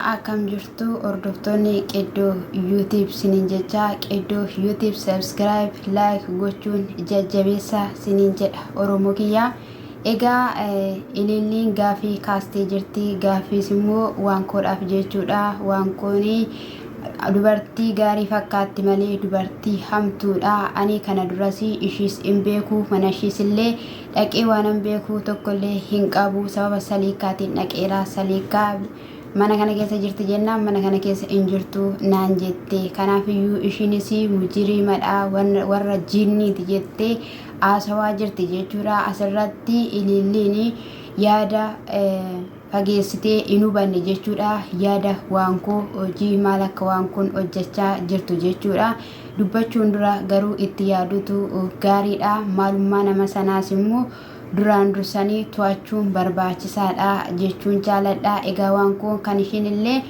Akkam jirtu hordoftoonni Qeddoo YouTube siniin jecha Qeddoo YouTube subscribe like gochuun jajjabeessa siniin jedha Oromoo kiyya. Egaa ililliin gaafii kaastee jirti gaaffiis immoo waankoodhaaf jechuudha waankoon dubartii gaarii fakkaatti malee dubartii hamtuudha ani kana duras ishiis hin beeku mana ishiis illee dhaqee waanan beeku tokkollee hin qabu sababa saliikaatiin dhaqeera saliikaa mana kana keessa jirti jennaan mana kana keessa hin jirtu naan jette kanaafiyyuu ishiinis mujiriimadha warra jinniiti jettee haasawaa jirti jechuudha asirratti ililliin yaada fageessitee hin hubanne jechuudha yaada waankoo hojii maal akka waankoon hojjechaa jirtu jechuudha dubbachuun dura garuu itti yaadutu gaariidha maalummaa nama sanaas immoo duraan dursanii to'achuun barbaachisaadha jechuun jaaladha. Egaa waan kun kan ishiin illee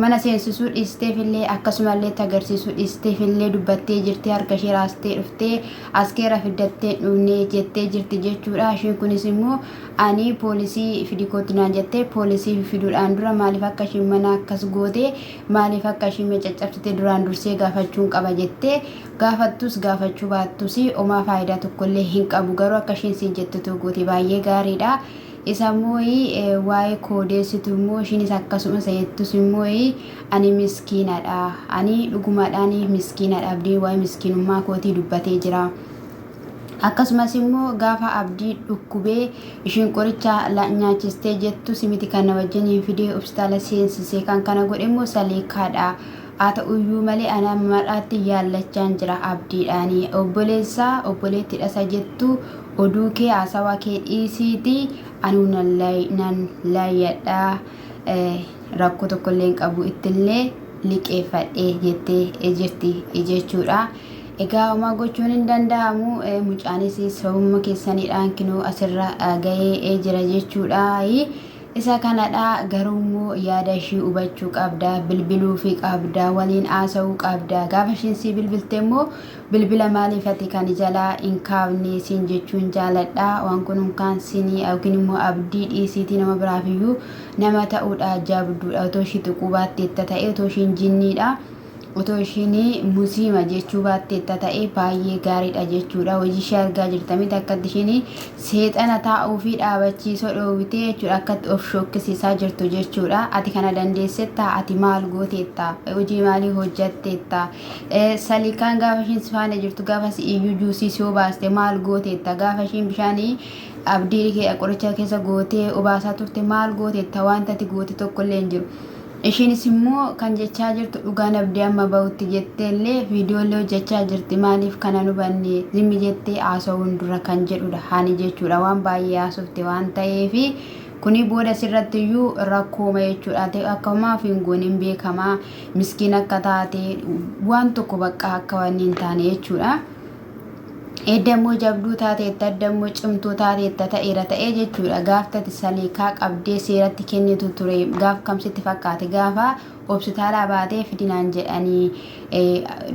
mana seensisuu dhiisteef illee akkasumallee itti agarsiisuu dhiisteef illee dubbattee jirti harka ishee raastee dhuftee askeera fiddattee dhufnee jettee jirti jechuudha. Ishiin kunis immoo ani poolisii fidi kootu naan jettee poolisii fiduudhaan dura maaliif akka ishiin mana akkas goote maaliif akka ishiin caccabsite duraan dursee gaafachuun qaba jettee Gaafattus gaafachuu baattus homaa faayidaa tokkollee hin qabu. Garuu akka ishiin siin jettutu goote baay'ee gaariidha. Isa immoo waa'ee koodeessitu immoo ishiinis akkasuma isa jettus immoo ani miskiinadha. Ani dhugumadhaan miskiinadha. Abdiin waa'ee miskiinummaa kootii dubbatee jira. Akkasumas immoo gaafa abdii dhukkubee ishiin qoricha nyaachistee jettus miti kan na wajjiniin fidee hospitaala seensisee kan kana godhe immoo saleekaadha. Haa ta'uyyuu malee ani amma har'aatti yaallachaan jira abdiidhaani. Obboleessa obboleettidha isa jettu oduu kee haasawaa kee dhiisiiti anuu nan laayyadha rakkoo tokkollee hin qabu ittillee liqeeffadhe jettee jirti jechuudha. Egaa homaa gochuun hin danda'amu mucaanis sababuma keessaniidhaan kinoo asirra gahee jira jechuudha. Isa kanadha garuu immoo yaada ishii hubachuu qabda bilbiluufi qabda waliin haasa'uu qabda gaafa ishiin sii bilbilte immoo bilbila maaliif ati kan jalaa hin kaafne siin jechuun jaaladha waan kun unkaan siinii yookiin immoo abdii dhiisiitii nama biraaf iyyuu nama ta'uudha jabduudha otoo ishii tuquu baatteetta ta'e otoo ishiin jinniidha. Otoo ishiin musiima jechuu baatteetta ta'e baay'ee gaariidha jechuudha. Hojii ishee argaa jirta miti akkatti ishiin seexana taa'uu fi dhaabachiisoo dhoowwitee jechuudha akkatti of shokkisiisaa jirtu jechuudha. Ati kana dandeessetta ati maal gooteetta hojii maalii hojjatteetta salikaan gaafa ishiin si faana jirtu gaafa si iyyuu juusii si obaaste maal gooteetta gaafa ishiin bishaanii abdii kee qoricha keessa gootee obaasaa turte maal gooteetta wanta ati goote tokkollee hin jiru. Ishiinis immoo kan jechaa jirtu dhugaan abdii amma bahutti jetteellee viidiyoollee hojjechaa jirti maaliif kana hin hubanne zimmi jettee haasa'uun dura kan jedhudha hani jechuudha waan baay'ee haasofte waan ta'eefi kuni booda sirratti iyyuu rakkooma jechuudha ati akka homaa of hin goone hin beekamaa miskiin akka taate waan tokko bakka akka wanni hin taane jechuudha. Edda immoo jabduu taateetta, edda immoo cimtuu taateetta ta'eera ta'ee jechuudha. Gaaf tati saliikaa qabdee seeratti kennitu ture. Gaaf kam sitti fakkaate? Gaafa hopsitaalaa baatee fidi naan jedhanii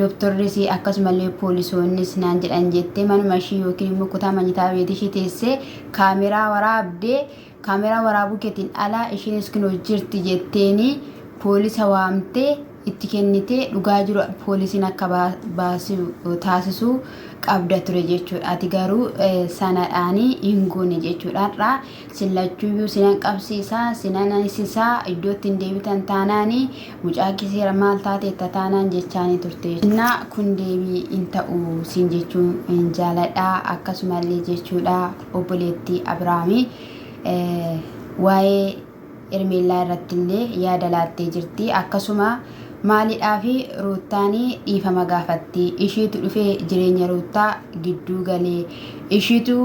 doktorris akkasumallee poolisoonnis naan jedhan jettee manuma ishii yookiin immoo kutaa manyitaa beetii ishii teessee kaameraa waraabdee kaameraa waraabuu keetiin ala ishiinis kunoo jirti jetteeni poolisa waamtee itti kennitee dhugaa jiru poolisiin akka baasu taasisuu qabda ture jechuudha. Ati garuu sanadhaanii hin goone jechuudha. Har'a sillachuyyuu sinan qabsiisaa sinan hisisaa iddootti hin deebitan taanaanii mucaa kiseera maal taateetta taanaan jechaanii turte. Innaa kun deebii hin ta'u siin jechuun hin jaaladha akkasumallee jechuudha obboleettii Abiraamii waa'ee Hermeellaa irrattillee yaada laattee jirti. Akkasuma maalidhaaf Ruuttaan dhiifama gaafatti? Ishiitu dhufee jireenya Ruuttaa gidduu galee ishiitu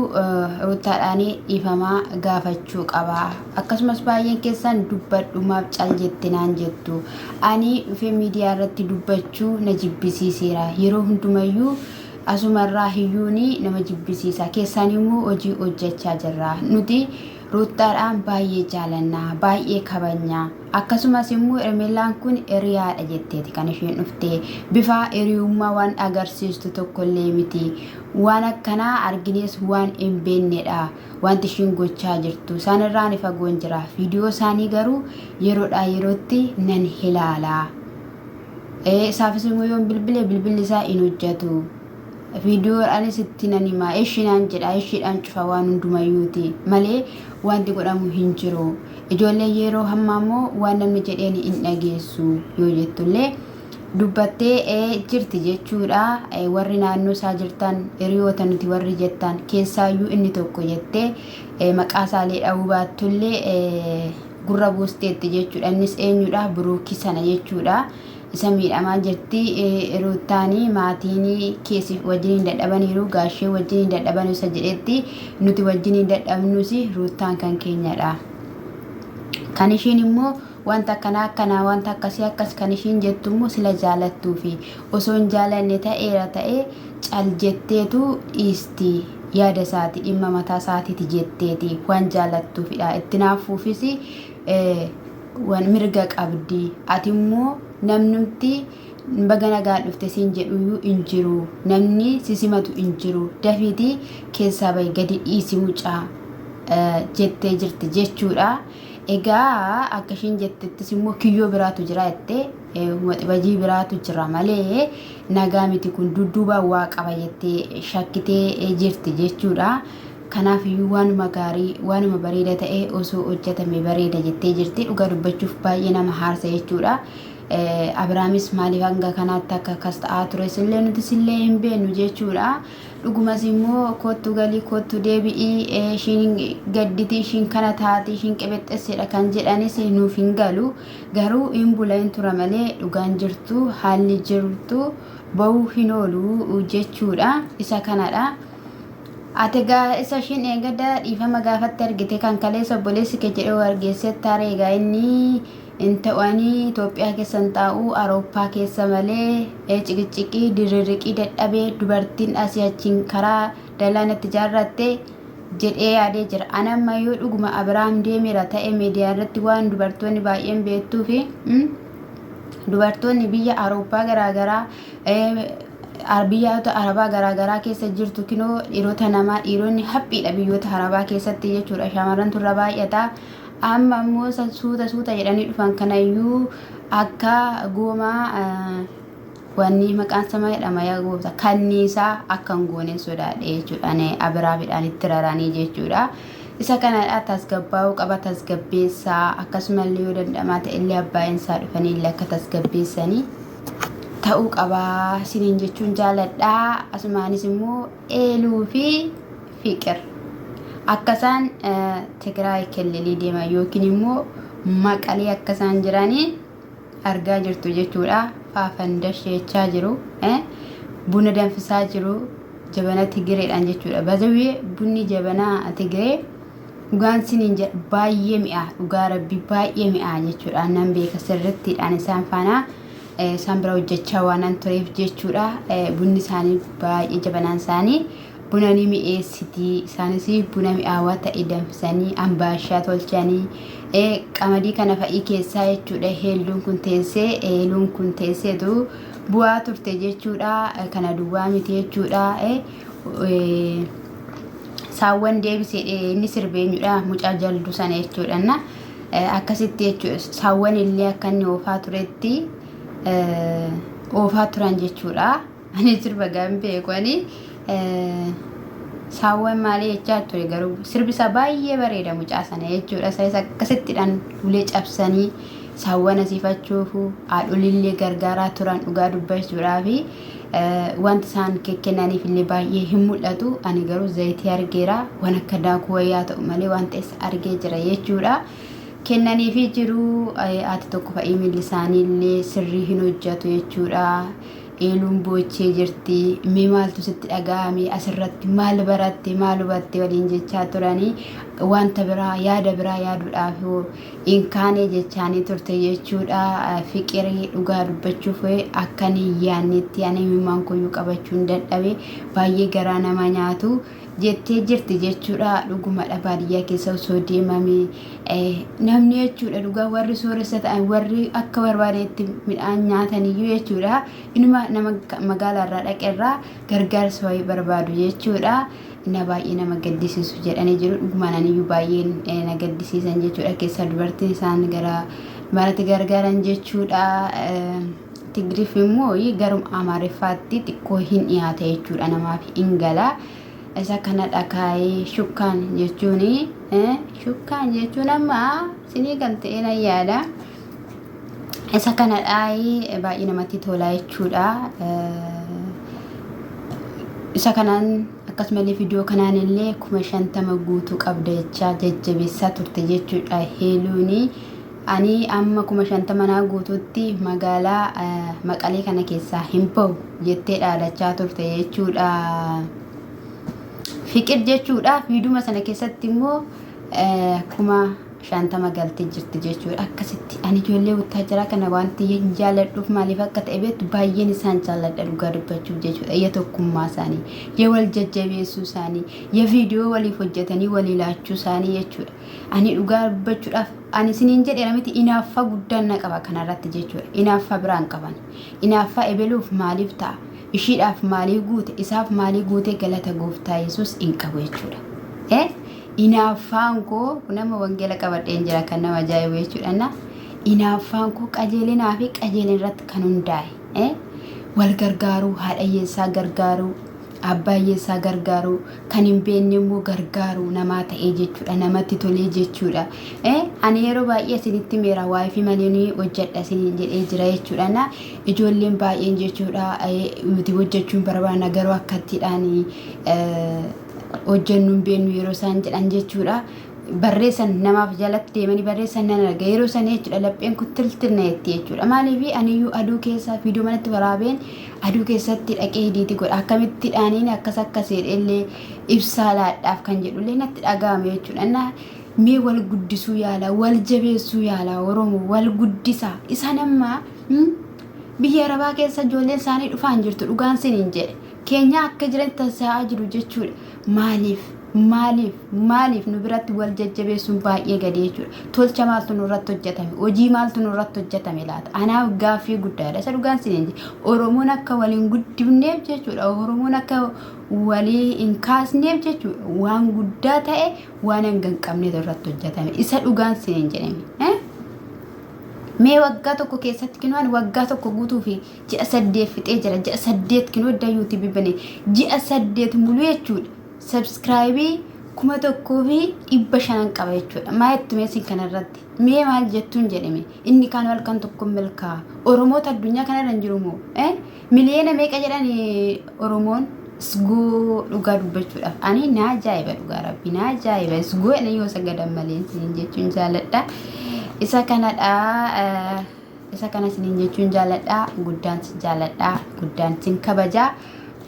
Ruuttaadhaan dhiifama gaafachuu qaba. Akkasumas baay'een keessan dubbadhu maaf cal jette naan jettu. Ani dhufee miidiyaa irratti dubbachuu na jibbisiiseera. Yeroo hundumayyuu asumarraa hiyyuun nama jibbisiisa. Keessaan immoo hojii hojjechaa jirra. Nuti Ruuttaadhaan baay'ee jaalannaa, baay'ee kabajnaa. Akkasumas immoo Hermeellaan kun hiriyaadha jetteeti kan isheen dhufte. Bifa hiriyummaa waan agarsiistu tokkollee miti. Waan akkanaa arginees waan hin beeknedha. Wanti ishiin gochaa jirtu. Isaan irraa ani fagoon jira. Viidiyoo isaanii garuu yeroodhaa yerootti nan ilaala. Isaafis immoo yoon bilbile bilbilli isaa hin hojjetu. Viidiyoodhaanis itti nan hima. Eshi naan jedha. Eshiidhaan cufa waan hundumayyuuti malee wanti godhamu hin jiru. Ijoolleen yeroo hammaa immoo waan namni jedheen hin dhageessu yoo jettullee dubbattee jirti jechuudha. Warri naannoo isaa jirtan hiriyoota nuti warri jettan keessaayyuu inni tokko jettee maqaa isaallee dha'uu baattullee gurra buusteetti jechuudha. Innis eenyudha? Biruukii sana jechuudha. Isa miidhamaa jirti Ruuttaanii maatiin keessi wajjin hin dadhabaniiru gaashee wajjin hin dadhabanu isa jedhetti nuti wajjin hin dadhabnus Ruuttaan kan keenyadha. Kan ishiin immoo wanta akkanaa akkanaa wanta akkasii akkas kan ishiin jettu immoo sila jaalattuufi osoo hin jaalanne ta'eera ta'ee cal jetteetu dhiisti yaada isaati dhimma mataa isaatiiti jetteeti waan jaalattuufidha. Itti naaffuufis wan mirga qabdi ati immoo namnumti baga nagaan dhufte siin jedhuyyuu hin jiru namni si simatu hin jiru dafiitii keessaa bahi gadi dhiisi mucaa jettee jirti jechuudha. Egaa akka ishiin jettettis immoo kiyyoo biraatu jira jettee waxibajii biraatu jira malee nagaa miti kun dudduubaan waa qaba jettee shakkitee jirti jechuudha. Kanaaf iyyuu waanuma gaarii, waanuma bareeda ta'e osoo hojjetame bareeda jettee jirti. Dhugaa dubbachuuf baay'ee nama haarsa jechuudha. Abiraamis maaliif hanga kanaatti akka akkas ta'aa tures illee nutis illee hin beeknu jechuudha. Dhugumas immoo koottu galii koottu deebi'ii ishiin gadditi ishiin kana taati ishiin qebexxesseedha kan jedhanis nuuf hin galu. Garuu hin bula hin tura malee dhugaan jirtu haalli jirtu ba'uu hin oolu jechuudha. Isa kanadha. Ati egaa isa ishiin dheengadda dhiifama gaafatte argite kan kaleessa obboleessi kee jedhee argeessetta haree egaa inni hin ta'u ani Itoophiyaa keessa hin taa'u Awurooppaa keessa malee ciqiciqii dirirriqii dadhabee dubartiin asii achiin karaa dalaa natti jaarratte jedhee yaadee jira. Ani amma yoo dhuguma Abiraam deemeera ta'e miidiyaa irratti waan dubartoonni baay'een beektuufi dubartoonni biyya Awurooppaa garaagaraa biyyoota Arabaa garaa garaa keessa jirtu kinoo dhiirota namaa dhiironni haphiidha biyyoota Arabaa keessatti jechuudha shamarrantu irra baay'ata amma immoo suuta suuta jedhanii dhufan kanayyuu akka goomaa wanni maqaan sama jedhama yaa goofta kanniisaa akka hin gooneen sodaadhe jechuudha ani abiraa midhaan itti raranii jechuudha isa kanadha tasgabbaa'uu qaba tasgabbeessaa akkasumallee yoo danda'amaa ta'e illee abbaa'insaa dhufanii illee akka tasgabbeessanii ta'uu qaba isiniin jechuun jaaladha. Asumaanis immoo Eeluu fi Fiqir akka isaan Tigraay killilii deeman yookiin immoo Maqalee akka isaan jiranii argaa jirtu jechuudha. Faafandash jechaa jiru. Buna danfisaa jiru jabana Tigireedhaan jechuudha. Bazawee bunni jabanaa Tigiree dhugaan siniin jedha baay'ee mi'aa dhugaa rabbii baay'ee mi'aa jechuudha. Nan beeka sirrittiidhaan isaan faana. Isaan bira hojjechaa waanan tureef jechuudha. Bunni isaanii baay'ee jabanaan isaanii buna ni mi'eessiti. Isaanis buna mi'aawaa ta'e danfisanii ambaashaa tolchanii qamadii kana fa'ii keessaa jechuudha. Heelluun kun teessee eeluun kun teesseetu bu'aa turte jechuudha. Kana duwwaa miti jechuudha. Saawwan deebisee inni sirbeenyudha mucaa jaldu sana jechuudha. Akkasitti jechuudha. Saawwan illee akka inni oofaa turetti oofaa turan jechuudha. Ani sirba gaan beeku ani saawwan maalii jechaa ture garuu sirbi isaa baay'ee bareeda mucaa sana jechuudha. Isaanis akkasittidhaan ulee cabsanii saawwan asiifachuufu haadholiillee gargaaraa turan dhugaa dubbachuudhaa fi wanti isaan kennaniif illee baay'ee hin mul'atu. Ani garuu zayitii argeera waan akka daakuu wayyaa ta'u malee waan ta'es argee jira jechuudha. Kennaniifii jiru haati tokko fa'ii miilli isaanii illee sirrii hin hojjetu jechuudha. Eeluun boochee jirti. Mee maaltu sitti dhaga'ame asirratti maal baratte maal hubatte waliin jechaa turanii wanta biraa yaada biraa yaaduudhaaf hin kaane jechaanii turte jechuudha. Fiqirii dhugaa dubbachuuf akkan hin yaannetti ani imimmaan koyyuu qabachuun dadhabe baay'ee garaa nama nyaatu. Jettee jirti jechuudha. Dhugumadha baadiyyaa keessa osoo deemame namni jechuudha dhugaa warri sooressa ta'an warri akka barbaadetti midhaan nyaataniyyuu jechuudha inuma nama magaalaarraa dhaqerraa gargaarsa wayii barbaadu jechuudha. Na baay'ee nama gaddisiisu jedhanii jiru. Dhugumaan aniyyuu baay'een na gaddisiisan jechuudha. Keessaa dubartiin isaan gara manatti gargaaran jechuudha. Tigiriif immoo garuma Amaariffaatti xiqqoo hin dhiyaata jechuudha namaaf hin gala. Isa kanadha kaayee shukkaan jechuun shukkaan jechuun amma sinii kan ta'e nan yaada. Isa kanadha baay'ee namatti tola jechuudha. Isa kanaan akkasumallee viidiyoo kanaan illee 50,000 guutuu qabda jechaa jajjabeessaa turte jechuudha Heeluuni. Ani amma 50,000 naa guutuutti magaalaa Maqalee kana keessaa hin bahu jettee dhaadachaa turte jechuudha. Fiqir jechuudha. Viidiyuma sana keessatti immoo 50,000 galtee jirti jechuudha. Akkasitti ani ijoollee wuttaajaraa kana wanti hin jaalladhuuf maaliif akka ta'e beektu baay'een isaan jaalladha dhugaa dubbachuuf jechuudha. Ya tokkummaa isaanii, ya wal jajjabeessuu isaanii, ya viidiyoo waliif hojjetanii walii laachuu isaanii jechuudha. Ani dhugaa dubbachuudhaaf ani isiniin jedheera miti inaaffaa guddaan na qaba kanarratti jechuudha. Inaaffaa biraan qaban. Inaaffaa ebeluuf maaliif ta'a? Ishiidhaaf maaliif guute? Isaaf maaliif guute? Galata gooftaa Yesuus hin qabu jechuudha. Eh? Inaaffaan koo kun amma wangeela qabadheen jira kan nama ajaa'ibu jechuudha. Na inaaffaan koo qajeelinaa fi qajeelina irratti kan hundaa'e. Eh? Wal gargaaruu, haadha hiyyeessaa gargaaruu, abbaa hiyyeessaa gargaaruu, kan hin beekne immoo gargaaruu namaa ta'ee jechuudha. Namatti tolee jechuudha. Eh? Ani yeroo baay'ee isinitti meera waayifii malee ni hojjedha isiniin jedhee jira jechuudha. Na ijoolleen baay'een jechuudha nuti hojjechuun barbaanna garuu akkattiidhaan hojjennu hin beeknu yeroo isaan jedhan jechuudha. Barreessan namaaf jalatti deemanii barreessan nan arga yeroo sana jechuudha lapheen kun tiltilna jetti jechuudha. Maaliif aniyyuu aduu keessa viidiyoo manatti waraabeen aduu keessatti dhaqee hidiiti godha akkamitti dhaaniin akkas akkas jedheellee ibsaa laadhaaf kan jedhullee natti dhaga'ame jechuudha. Na mee wal guddisuu yaala wal jabeessuu yaala Oromoo wal guddisaa isaan amma biyya arabaa keessa ijoolleen isaanii dhufaan jirtu dhugaan siniin jedhe. Keenyaa akka jiran tasaa'aa jiru jechuudha. Maaliif? Maaliif? Maaliif nu biratti wal jajjabeessuun baay'ee gadi jechuudha. Tolcha maaltu nurratti hojjetame? Hojii maaltu nurratti hojjetame laata? Anaaf gaaffii guddaadha. Isa dhugaan siniin jedhe. Oromoon akka waliin guddifneef jechuudha. Oromoon akka walii hin kaasneef jechuudha. Waan guddaa ta'e waan hanga hin qabnetu irratti hojjetame. Isa dhugaan siniin jedhame. Mee waggaa tokko keessatti kinoo ani waggaa tokko guutuu fi ji'a 8 fixee jira. Ji'a 8 kinoo edda yuutuubii bane. Ji'a 8 muluu jechuudha. Sabskraayibii 1500 qaba jechuudha. Maa jettu mee isin kanarratti? Mee maal jettuun jedhame? Inni kaan halkan tokko milkaa'a. Oromoota addunyaa kanarra hin jiru moo? Eh? Miliyoona meeqa jedhan Oromoon? Isgoo dhugaa dubbachuudhaaf ani na ajaa'iba dhugaa rabbi na ajaa'iba isgoo jedhanii yoo sagadan malee isiniin jechuun jaaladha. Isa kanadha. Isa kana isiniin jechuun jaaladha. Guddaan sin jaaladha. Guddaan sin kabaja.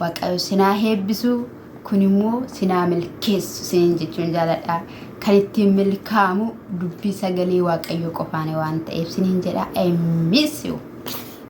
Waaqayyo sinaa heebbisu. Kun immoo sinaa milkeessu isiniin jechuun jaaladha. Kan ittiin milkaa'amu dubbii sagalee Waaqayyoo qofaani waan ta'eef isiniin jedha. I miss you.